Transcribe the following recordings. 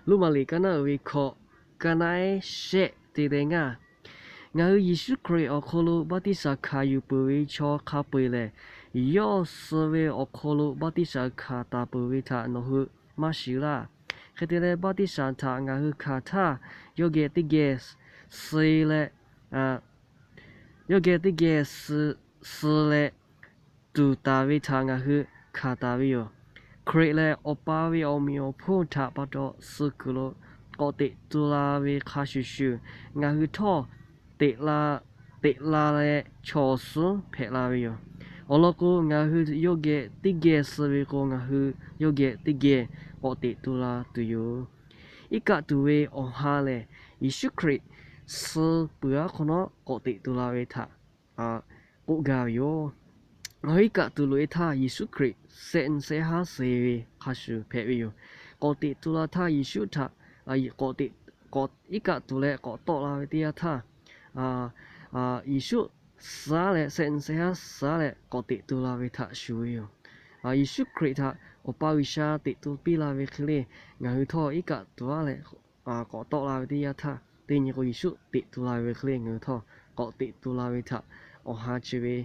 Roˉmaꞈ liꞈ kaˇ naˉ uiˍ ve hkawꞈ, kaˇ naˉ ehˉ shehˆ te leh ngaˇ. Ngaˬ hui Yeˍsuˆ Hkriꞈ awˬ hk'aw lo baˆtiˆsaˬ hkanˍ yuˬ peuˬ ve chaw hk'a peu-eˬ lehˬ, yawˇ suh ve awˬ hk'aw lo baˆtiˆsaˬ hkanˍ taˍ peuˬ ve htaꞈ nawˬ hui maˇ shiˍ laˇ. Hk'e te leh, baˆtiˆsaˬ htaꞈ ngaˬ hui hkanˍ htaˇ, yawˇ geh teˇ geh suh leh, yawˇ geh teˇ geh suh leh tuˍ taˍ ve htaꞈ ngaˬ hui hkanˍ taˍ ve yoˬ. Hkriꞈ lehˬ, Awˬ pa ve awˬ meꞈ awˬ hponˇ htaꞈ pa taw suh kuiˬ lo k'awꞈ teꞈ tu la ve hk'a shuˍ shuˍ, ngaˬ hui htawˇ teꞈ la leh chaw awˬ suhˉ hpehꞈ la ve yoˬ. Awˬ lawn k'o, ngaˬ hui yawˇ geh teˇ geh suh ve k'o, ngaˬ hui yawˇ geh teˇ geh k'awꞈ teꞈ tu la tuˬ yoˬ. Iˉ kaˆ tuˬ ve awˬ ha lehˬ, Yeˍsuˆ Hkriꞈ suh peuˬ aˉ hk'awꞈ nawˉ k'awꞈ teꞈ tu la ve htaꞈ k'oˆ gaˇ ve yoˬ. Ngaˬ hui iˉ kaˆ tuˬ loꞈ-e htaˇ, Yeˍsuˆ Hkriꞈ shehˆ nyi shehˆ haˉ suh ve hk'a shuˍ hpehꞈ ve yoˬ. K'awꞈ teꞈ tu la htaˇ, Yeˍsuˆ htaꞈ iˉ kaˆ tuˬ leh k'awꞈ tawˆ la ve teˇ yanˇ htaˇ, Yeˍsuˆ suh leh, shehˆ nyi shehˆ haˉ suh leh k'awꞈ teꞈ tu la ve htaꞈ shuˍ ve yoˬ. Yeˍsuˆ Hkriꞈ htaꞈ Awˬ pa G'uiˬsha teꞈ tu piˇ la ve hk'e le, ngaˬ hui htawˇ iˉ kaˆ tuˬ aˉ leh k'awꞈ tawˆ la ve teˇ yanˇ htaˇ, teˇ nyi k'o Yeˍsuˆ teꞈ tu la ve hk'e le, ngaˬ hui htawˇ k'awꞈ teꞈ tu la ve htaꞈ awˬ ha chi ve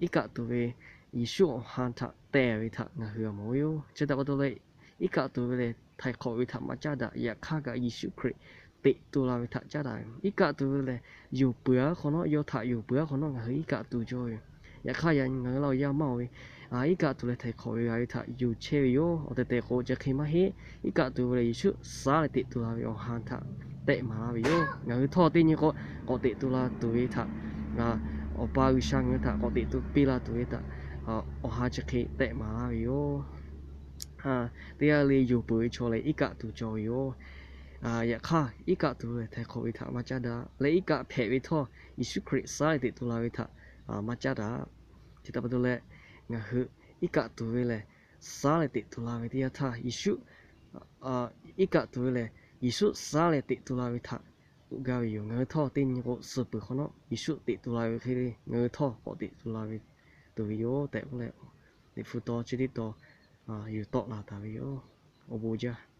iˉ kaˆ tuˬ ve Yeˍsuˆ awˬ ha htaꞈ tehˬ ve htaꞈ ngaˬ hui g'a mawˬ ve yoˬ. Chi htaꞈ pa taw leh, iˉ kaˆ tuˬ ve lehˬ htaiˍ hk'awꞈ ve htaꞈ maˇ caˉ daꞈ. Yaꞈ hk'aˇ kaꞈ Yeˍsuˆ Hkriꞈ teꞈ tu la ve htaꞈ caˉ daꞈ ve. Iˉ kaˆ tuˬ ve lehˬ, yonˍ peuˬ aˉ hk'awꞈ nawˉ, yawˇ htaꞈ yonˍ peuˬ aˉ hk'awꞈ nawˉ ngaˬ hui iˉ kaˆ tuˬ cawˇ ve yoˬ. Yaꞈ hk'aˇ, yaꞈ nyi ngaˬ hui laˇ awˬ yanˇ maˇ-oˬ ve, iˉ kaˆ tuˬ leh htaiˍ hk'awꞈ ve g'a ve htaꞈ yonˍ chehˇ ve yoˬ. Awˬ tehˬ tehˬ k'o, chi hk'e maˇ heˆ. Iˉ kaˆ tuˬ ve lehˬ, Yeˍsuˆ suh leh teꞈ tu la ve awˬ ha htaꞈ tehꞈ maˍ laˇ ve yoˬ. Ngaˬ hui htawˇ teˇ nyi k'o, k'awꞈ teꞈ tu la tuˬ ve htaꞈ, Awˬ pa G'uiˬsha ngaˬ hui htaꞈ k'awꞈ teꞈ tu piˇ la tuˬ ve htaꞈ awˬ ha chi hk'e tehꞈ maˍ laˇ ve yoˬ. Teˇ g'aˇ le yonˍ peuˬ ve chaw lehˬ, iˉ kaˆ tuˬ cawˬ ve yoˬ. Yaꞈ hk'aˇ, iˉ kaˆ tuˬ ve lehˬ htaiˍ hk'awꞈ ve htaꞈ maˇ caˉ daꞈ leh, iˉ kaˆ hpehꞈ ve htawˇ Yeˍsuˆ Hkriꞈ suh leh teꞈ tu la ve htaꞈ maˇ caˉ daꞈ. Chi htaꞈ pa taw leh, ngaˬ hui iˉ kaˆ tuˬ ve lehˬ, suh leh teꞈ tu la ve teˇ yanˇ htaˇ, Yeˍsuˆ iˉ kaˆ tuˬ ve lehˬ, Yeˍsuˆ suh leh teꞈ tu la ve htaꞈ k'oˆ gaˇ ve yoˬ. Ngaˬ hui htawˇ teˇ nyi k'o, suh peuˬ hk'awꞈ nawˉ Yeˍsuˆ teꞈ tu la ve hk'e le, ngaˬ hui htawˇ k'awꞈ teꞈ tu la ve tuˬ ve yoˬ tehꞈ k'oˆ leh, Liꞈ hpu taw chi teˇ taw yuˬ tawˆ la taˍ ve yoˬ. Awˬ bon jaˇ.